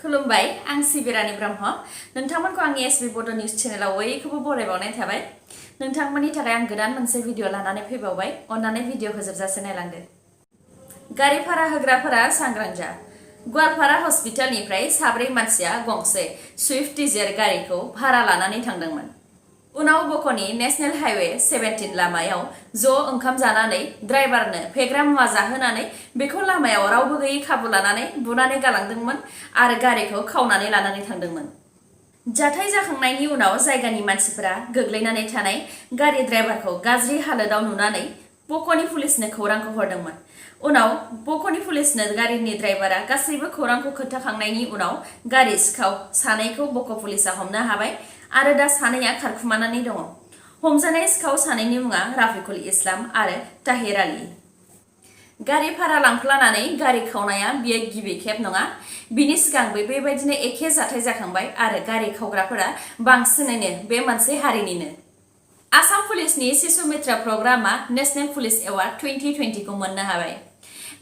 खुलुमबाय आं सिबिरानि ब्रह्म नोंथांमोनखौ आंनि sbbodonews चेनेलाव बयखौबो बरायबावनाय थाबाय नोंथांमोननि थाखाय आं गोदान मोनसे भिडिअ लानानै फैबावबाय अन्नानै भिडिअखौ जोबजासे नायलांदो गारि भारा होग्राफोरा सांग्रां जा गवालपारा हस्पिटालनिफ्राय साब्रै मानसिया गंसे स्विफ्ट डिजायर गारिखौ भारा लानानै थांदोंमोन उनाव बक'नि नेशनेल हाइवे 17 लामायाव ओंखाम जानानै ड्राइभारनो फेग्रा मुवा जाहोनानै बेखौ लामायाव रावबो गैयै खाबु लानानै बुनानै गालांदोंमोन आरो गारिखौ खावनानै लानानै थांदोंमोन जाथाय जाखांनायनि उनाव जायगानि मानसिफोरा गोग्लैनानै थानाय गारि ड्राइभारखौ गाज्रि हालोदाव नुनानै बक'नि पुलिसनो खौरांखौ हरदोंमोन उनाव बक'नि पुलिसनो गारिनि ड्राइभारा गासैबो खौरांखौ खोन्थाखांनायनि उनाव गारि सिखाव सानैखौ बक' पुलिसा हमनो हाबाय आरो दा सानैया खारखुमानानै दङ हमजानाय सिखाव सानैनि मुङा राफिकुल इस्लाम आरो ताहिर आली गारि भारा लांफ्लानानै गारि खावनाया बियो गिबि खेब नङा बिनि सिगांबो बेबायदिनो एखे जाथाय जाखांबाय आरो गारि खावग्राफोरा बांसिनैनो बे मोनसे हारिनिनो आसाम पुलिसनि शिशु मित्र प्रग्रामा नेशनेल पुलिस एवार्ड 2020 खौ मोननो हाबाय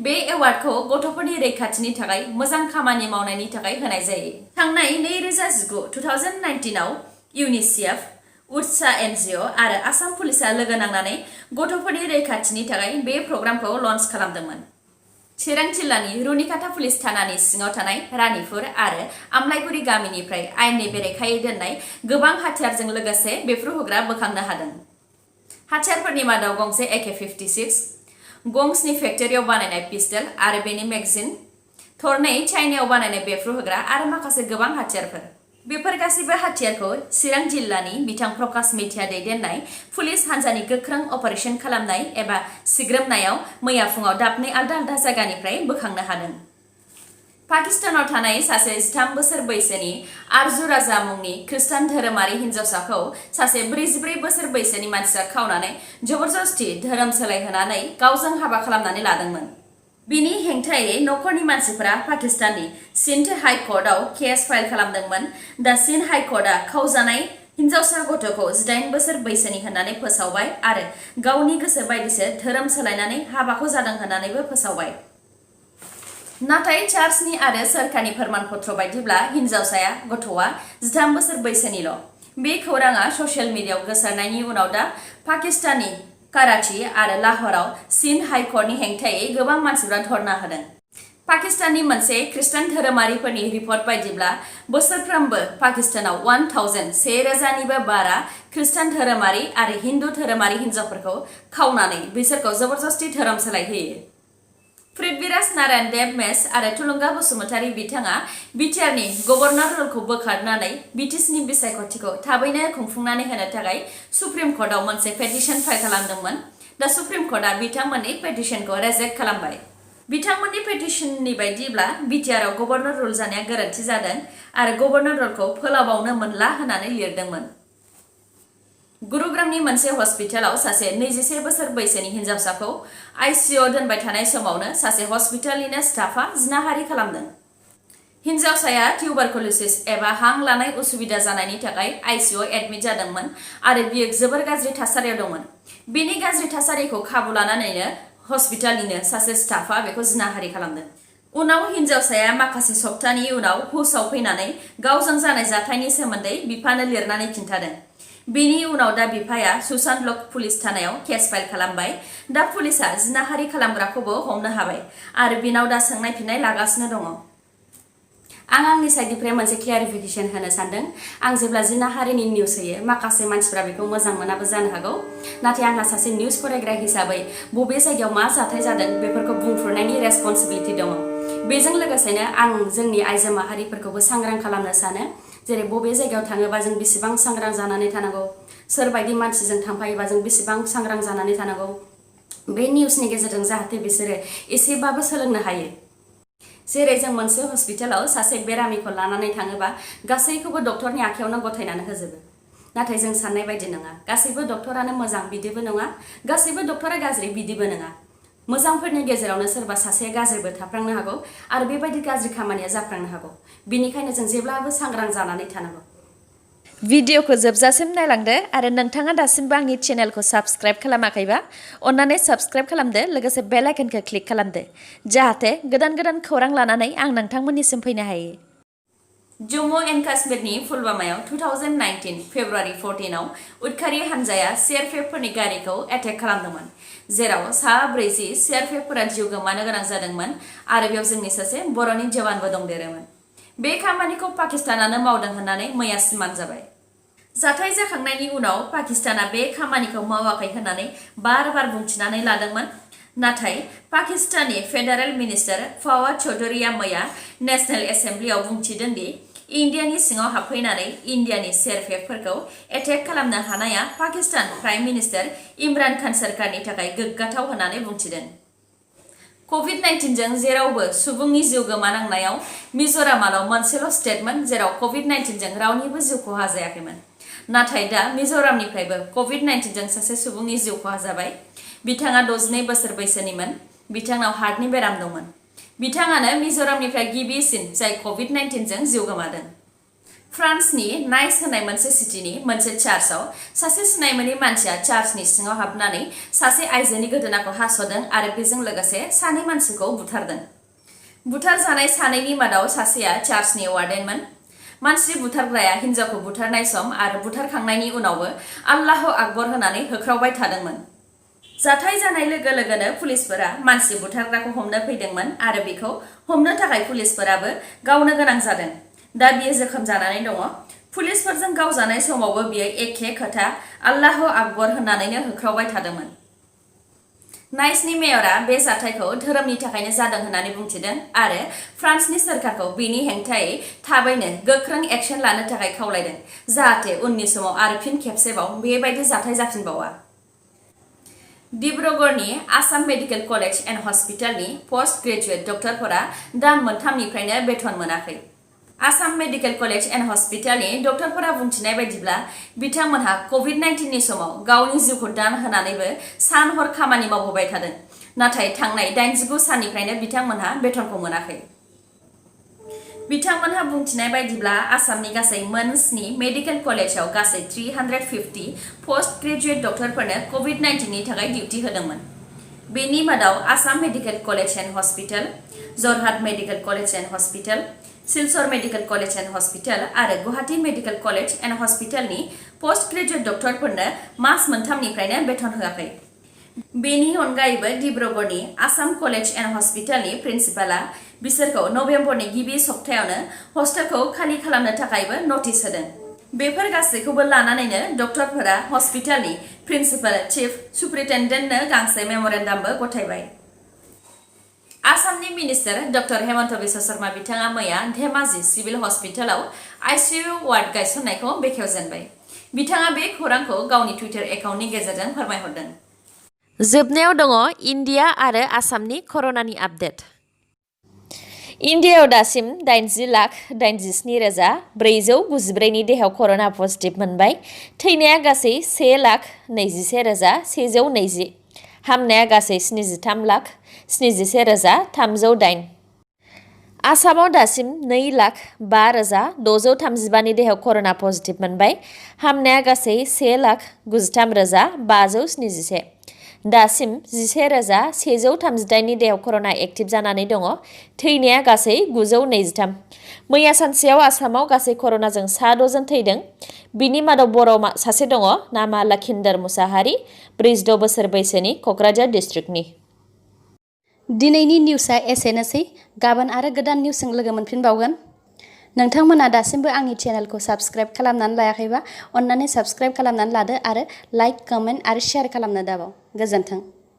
बे एवार्डखौ गथ'फोरनि रैखाथिनि थाखाय मोजां खामानि मावनायनि थाखाय होनाय जायो थांनाय 2019 आव यूनिसेफ उत्सा एनजिअ आरो आसाम पुलिसा लोगो नांनानै गथ'फोरनि रैखाथिनि थाखाय बे प्रग्रामखौ लन्च खालामदोंमोन चिरां जिल्लानि रुनिकाटा पुलिस थानानि सिङाव थानाय रानीपुर आरो आमलाइगुरि गामिनिफ्राय आयेननि बेरेखायै दोननाय गोबां हाथियारजों लोगोसे बेफ्रुहोग्रा बोखांनो हादों हाथियारफोरनि मादाव गंसे AK-56 गंसनि फेक्टरियाव बानायनाय पिस्टल आरो बेनि मेगजिन थरनै चाइनायाव बानायनाय बेफ्रुहोग्रा आरो माखासे गोबां हाथियारफोर बेफोर गासैबो हाथियारखौ चिरां जिल्लानि बिथां प्रकाश मेथिया दैदेननाय पुलिस हान्जानि गोख्रों अपारेशन खालामनाय एबा सिग्रोमनायाव मैया फुङाव दाबनै आलदा जायगानिफ्राय बोखांनो हादों पाकिस्तानाव थानाय सासे 13 बोसोर बैसोनि आरजु राजा मुंनि खृष्टान धोरोमारि हिन्जावसाखौ सासे 44 बोसोर बैसोनि मानसिया खावनानै जबरदस्ति धोरोम सोलायहोनानै गावजों हाबा खालामनानै लादोंमोन बिनि हेंथायै नखरनि मानसिफोरा पाकिस्ताननि सिन्ध हाई कर्टआव केस फाइल खालामदोंमोन दा सिन्ध हाई कर्टआ खावजानाय हिन्जावसा गथ'खौ 18 बोसोर बैसोनि होननानै फोसावबाय आरो गावनि गोसो बायदिसो धोरोम सोलायनानै हाबाखौ जादों होननानैबो फोसावबाय नाथाय चार्चनि आरो सोरखारनि फोरमान पत्र बायदिब्ला हिन्जावसाया गथ'आ 13 बोसोर बैसोनिल' बे खौराङा ससियेल मिडियायाव गोसारनायनि उनाव दा पाकिस्ताननि कराची आरो लाहौराव सिन्ध हाई कर्टनि हेंथायै गोबां मानसिफोरा धरना होदों पाकिस्ताननि मोनसे खृष्टान धोरोमारिफोरनि रिपर्ट बायदिब्ला बोसोरफ्रोमबो पाकिस्तानाव 1000निबो बारा खृष्टान धोरोमारि आरो हिन्दु धोरोमारि हिन्जावफोरखौ खावनानै बिसोरखौ जबरदस्ति धोरोम सोलायहोयो प्रिथभिराज नारायण देब मेच आरो थुलुंगा बसुमतारी बिथाङा BTR नि गभर्नर रुलखौ बोखारनानै BTC नि बिसायख'थिखौ थाबैनो खुंफुंनानै होनो थाखाय सुप्रिम कर्टआव मोनसे पेटिशन फाइल खालामदोंमोन दा सुप्रिम कर्टआ बिथांमोननि पेटिशनखौ रिजेक्ट खालामबाय बिथांमोननि पेटिशननि बायदिब्ला BTR आव गभर्नर रुल जानाया गोरोन्थि जादों आरो गभर्नर रुलखौ फोलावबावनो मोनला होननानै लिरदोंमोन गुरुग्रामनि मोनसे हस्पिटालाव सासे 21 बोसोर बैसोनि हिन्जावसाखौ ICU दोनबाय थानाय समावनो सासे हस्पिटालनिनो स्टाफा जिनाहारि खालामदों हिन्जावसाया ट्यूबरकुलोसिस एबा हां लानाय उसुबिदा जानायनि थाखाय ICU एडमिट जादोंमोन आरो बियो जोबोर गाज्रि थासारियाव दंमोन बिनि गाज्रि थासारिखौ खाबु लानानैनो हस्पिटालनिनो सासे स्टाफा बेखौ जिनाहारि खालामदों उनाव हिन्जावसाया माखासे सप्तानि उनाव हुसआव फैनानै गावजों जानाय जाथायनि सोमोन्दै बिफानो लिरनानै खिन्थादों बेनि उनाव दा बिफाया सुशांत लक पुलिस थानायाव केस फाइल खालामबाय दा पुलिसा जिनाहारि खालामग्राखौबो हमनो हाबाय आरो बिनाव दा सोंनाय फिननाय लागासिनो दङ आं आंनि साइडनिफ्राय मोनसे क्लियारिफिकेशन होनो सानदों आं जेब्ला जिनाहारिनि निउस होयो माखासे मानसिफोरा बेखौ मोजां मोनाबो जानो हागौ नाथाय आंहा सासे निउस फरायग्रा हिसाबै बबे जायगायाव मा जाथाय जादों बेफोरखौ बुंफुरनायनि रेसपन्सिबिलिटि दङ बेजों लोगोसेनो आं जोंनि आइजो माहारिफोरखौबो सांग्रां खालामनो सानो जेरै बबे जायगायाव थाङोबा जों बेसेबां सांग्रां जानानै थानांगौ सोरबायदि मानसिजों थांफायोबा जों बेसेबां सांग्रां जानानै थानांगौ बे निउसनि गेजेरजों जाहाथे बिसोरो एसेबाबो सोलोंनो हायो जेरै जों मोनसे हस्पिटालाव सासे बेरामिखौ लानानै थाङोबा गासैखौबो डक्टरनि आखायावनो गथायनानै होजोबो नाथाय जों साननाय बायदि नङा गासैबो डक्टरानो मोजां बिदिबो नङा गासैबो डक्टरा गाज्रि बिदिबो नङा मोजांफोरनि गेजेरावनो सोरबा सासे गाज्रिबो थाफ्लांनो हागौ आरो बेबायदि गाज्रि खामानिया जाफ्लांनो हागौ बिनिखायनो जों जेब्लाबो सांग्रां जानानै थानांगौ भिडिअखौ जोबजासिम नायलांदो आरो नोंथाङा दासिमबो आंनि चेनेलखौ साबस्क्राइब खालामाखैबा अन्नानै साबस्क्राइब खालामदो लोगोसे बेल आइकनखौ क्लिक खालामदो जाहाथे गोदान खौरां लानानै आं नोंथांमोननिसिम फैनो हायो जम्मू एन्ड काश्मीरनि पुलवामायाव 2019 फेब्रुवारि 14 आव उदखारि हानजाया सीआरपीएफफोरनि गारिखौ एटेक खालामदोंमोन, जेराव सा 40 सीआरपीएफफोरा जिउ गोमानो गोनां जादोंमोन आरो बेयाव जोंनि सासे बर'नि जवानबो दंदेरोमोन। बे खामानिखौ पाकिस्तानानो मावदों होननानै मैया सिमान जाबाय। जाथाय जाखांनायनि उनाव पाकिस्ताना बे खामानिखौ मावाखै होननानै बार बुंथिनानै लादोंमोन, नाथाय पाकिस्ताननि फेडारेल मिनिस्टार फवाद चौधरीया मैया नेशनेल एसेम्बलियाव बुंथिदों दि इन्डियानि सिङाव हाबफैनानै इन्डियानि सीआरपीएफफोरखौ एटेक खालामनो हानाया पाकिस्तान प्राइम मिनिस्टार इमरान खान सरकारनि थाखाय गोग्गाथाव होननानै बुंथिदों। COVID-19 जों जेरावबो सुबुंनि जिउ गोमानांनायाव मिज'रामाल' मोनसेल' स्टेटमोन जेराव COVID-19 जों रावनिबो जिउ खहा जायाखैमोन। नाथाय दा मिज'रामनिफ्रायबो COVID-19 जों सासे सुबुंनि जिउ खहा जाबाय। बिथाङा 62 बोसोर बैसोनिमोन। बिथांनाव हार्टनि बेराम दंमोन। बिथाङानो मिज'रामनिफ्राय गिबिसिन जाय COVID-19 जों जिउ गोमादों। फ्रान्सनि नाइस होननाय मोनसे सिटिनि मोनसे चार्चआव सासे सिनाय मोनै मानसिया चार्चनि सिङाव हाबनानै सासे आइजोनि गोदोनाखौ हास'दों आरो बेजों लोगोसे सानै मानसिखौ बुथारदों। बुथारजानाय सानैनि मादाव सासेया चार्चनि वार्डेनमोन। मानसि बुथारग्राया हिन्जावखौ बुथारनाय सम आरो बुथारखांनायनि उनावबो आल्लाहु आकबर होननानै होख्रावबाय थादोंमोन। जाथाय जानाय लोगो लोगोनो पुलिसफोरा मानसि बुथारग्राखौ हमनो फैदोंमोन आरो बेखौ हमनो थाखाय पुलिसफोराबो गावनो गोनां जादों। दा बियो जोखोम जानानै दङ। पुलिसफोरजों गावजानाय समावबो बियो एखे खोथा आल्लाहु आकबर होननानैनो होख्रावबाय थादोंमोन। नाइसनि मेयरा बे जाथायखौ धोरोमनि थाखायनो जादों होननानै बुंथिदों आरो फ्रान्सनि सोरखारखौ बेनि हेंथायै थाबैनो गोख्रों एक्शन लानो थाखाय खावलायदों, जाहाथे उननि समाव आरो फिन खेबसेबाव बेबायदि जाथाय जाफिनबावा। डिब्रुगढ़नि आसाम मेडिकेल कलेज एन्ड हस्पिटालनि पोस्ट ग्रेजुएट डक्टरफोरा दान मोनथामनिफ्रायनो बेथन मोनाखै। आसाम मेडिकेल कलेज एन्ड हस्पिटालनि डक्टरफोरा बुंथिनाय बायदिब्ला बिथांमोनहा COVID-19 नि समाव गावनि जिउखौ दान होनानैबो सान हर खामानि मावबोबाय थादों, नाथाय थांनाय 89 साननिफ्रायनो बिथांमोनहा बेथनखौ मोनाखै। बिथांमोनहा बुंथिनाय बायदिब्ला आसामनि गासै मोन 7 मेडिकेल कलेजाव गासै 350 पोस्ट ग्रेजुएट डक्टरफोरनो COVID-19 नि थाखाय डिउटि होदोंमोन। बेनि मादाव Assam medical college and hospital, Jorhat medical college and hospital, Silchar medical college and hospital आरो गुवाहाटी मेडिकेल कलेज एन्ड हस्पिटालनि पोस्ट ग्रेजुएट डक्टरफोरनो मास मोनथामनिफ्रायनो बेथन होआखै। बेनि अनगायैबो डिब्रुगढ़नि आसाम कलेज एन्ड हस्पिटालनि प्रिन्सिपालआ बिसोरखौ नभेम्बरनि गिबि सप्तायावनो हस्टेलखौ खालि खालामनो थाखायबो नटिस होदों। बेफोर गासैखौबो लानानैनो डक्टरफोरा हस्पिटालनि प्रिन्सिपाल चिफ सुप्रिटेन्डेन्टनो गांसे मेम'रेन्डामबो गथायबाय। आसामनि मिनिस्टार डक्टर हेमन्त बिश्व शर्मा बिथाङा मैया धेमाजि सिभिल हस्पिटालाव ICU वार्ड गायसननायखौ बेखेवजेनबाय। बिथाङा बे खौरांखौ गावनि टुइटार एकाउन्टनि गेजेरजों फोरमायहरदों। जोबनायाव दङ इन्डिया आरो आसामनि कर'नानि आपडेट। इन्डियायाव दासिम 80,87,494 नि देहायाव कर'ना पजिटिभ मोनबाय। थैनाया गासै 1,21,120। हामनाया गासै 73,71,308। आसामाव दासिम 2,05,635 नि देहायाव कर'ना पजिटिभ मोनबाय। हामनाया गासै 1,06,571। दासिम 11,138 नि देहायाव कर'ना एक्टिभ जानानै दङ। थैनाया गासै 923। मैया सानसेयाव आसामाव गासै कर'नाजों 6 जन थैदों। बिनि मादाव बर' सासे दङ, नामा लखिन्दर मुसाहारि, 46 बोसोर बैसोनि, क'क्राझार डिस्ट्रिक्टनि। दिनैनि निउसआ एसेनोसै। गाबोन आरो गोदान निउसजों लोगो मोनफिनबावगोन। नोंथांमोना दासिमबो आंनि चेनेलखौ साबस्क्राइब खालामनानै लायाखैबा अन्नानै साबस्क्राइब खालामनानै लादो आरो लाइक, कमेन्ट आरो शेयार खालामनो दाबाव। गोजोन्थों।